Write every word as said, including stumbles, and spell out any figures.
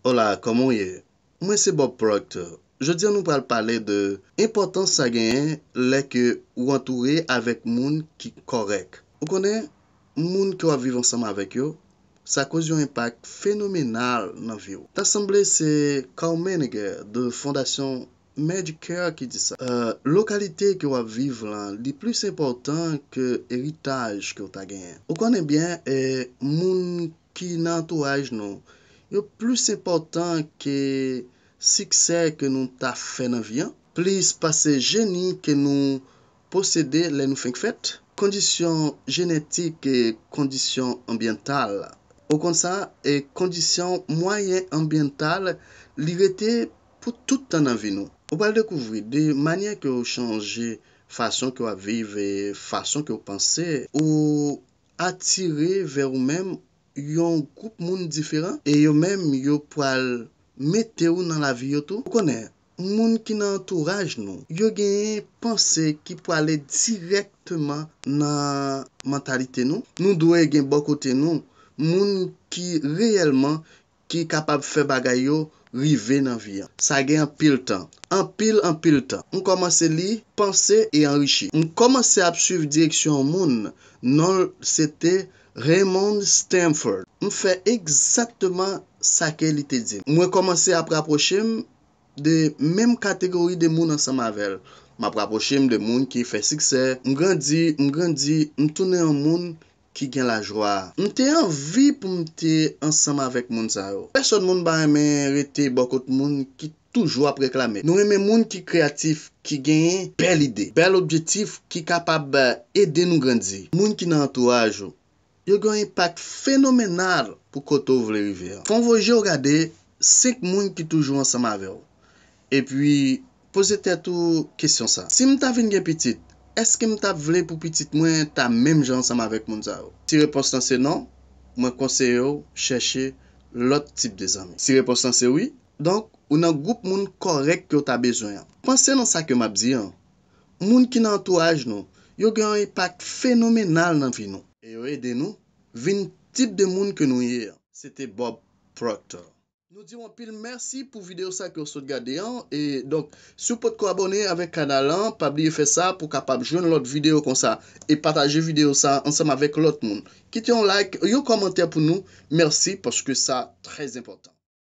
Hola, kòman w ye? Mwen se Bob Proctor. Jodi a nou pral pale de enpòtans sa genyen lè ke ou antoure avèk moun ki kòrèk. Ou konnen, moun ke w ap viv ansanm avèk yo, sa koz yon enpak fenomenal nan vi w. Ta sanble se Carl Menninger de Fondasyon Medicare ki di sa. Euh, lokalite ke w ap viv lan, li plis enpòtan ke eritaj ke w ta genyen. Ou konnen byen, eh, moun ki nan antouraj nou, yo plis enpòtan ke siksè ke nou ta fè nan vi an, plis pase jeni ke nou posede lè nou fenk fèt. Kondisyon jenetik e kondisyon anbyantal. Ou konn sa, e kondisyon mwayen anbyantal, li rete pou tout tan nan vi nou. Ou pral dekouvri de manyè ke w chanje fason ke w ap viv e fason ke w panse, ou atire vè ou menm yon gwoup moun diferan e yo menm yo pral mete w nan lavi yo tou. Ou konnen, moun ki nan antouraj nou, yo genyen panse ki prale dirèkteman nan mantalite nou. Nou dwe gen bò kote nou, moun ki reyèlman ki kapab fè bagay yo rive nan vi an. Sa gen anpil tan. Anpil, anpil tan. M kòmanse li, panse e anrichi. M kòmanse ap swiv direksyon yon moun, non l se te Raymond Stanford. M fè egzakteman sa ke li te di m. Mwen kòmanse ap rapwoche m de menm kategori de moun ansanm avè l. M ap rapwoche m de moun ki fè siksè. M grandi, m grandi, m tounen yon moun ki gen lajwa. M te anvi pou m te ansanm avèk moun sa yo. Pèsòn moun pa renmen rete bò kot moun ki toujou ap reklame. Nou renmen moun ki kreyatif, ki genyen bèl ide, bèl objektif, ki kapab ede nou grandi. Moun ki nan antouraj ou, yo gen yon enpak fenomenal pou kote w vle rive an. Fè w voye w gade senk moun ki toujou ansanm avè w. Epi, poze tèt ou kesyon sa. Si m ta vin gen pitit, èske m t ap vle pou pitit mwen ta menm jan ansanm avèk moun sa yo? Si repons lan se non, mwen konseye w chèche lòt tip de zanmi. Si repons lan se wi, donk, ou nan gwoup moun kòrèk ke w ta bezwen an. Panse nan sa ke m ap di an. Moun ki nan antouraj nou, yo gen yon enpak fenomenal nan vi nou. E yo ede nou vin tip de moun ke nou ye an. Se te Bob Proctor. Nou di w anpil mèsi pou videyo sa ke w sot gade an. E donk, si w potko abòne avèk kanal lan, pa bliye fè sa pou w kapab jwenn lòt videyo konsa. E pataje videyo sa ansanm avèk lòt moun. Kite yon like, yon kòmantè pou nou. Mèsi, paske sa trè enpòtan.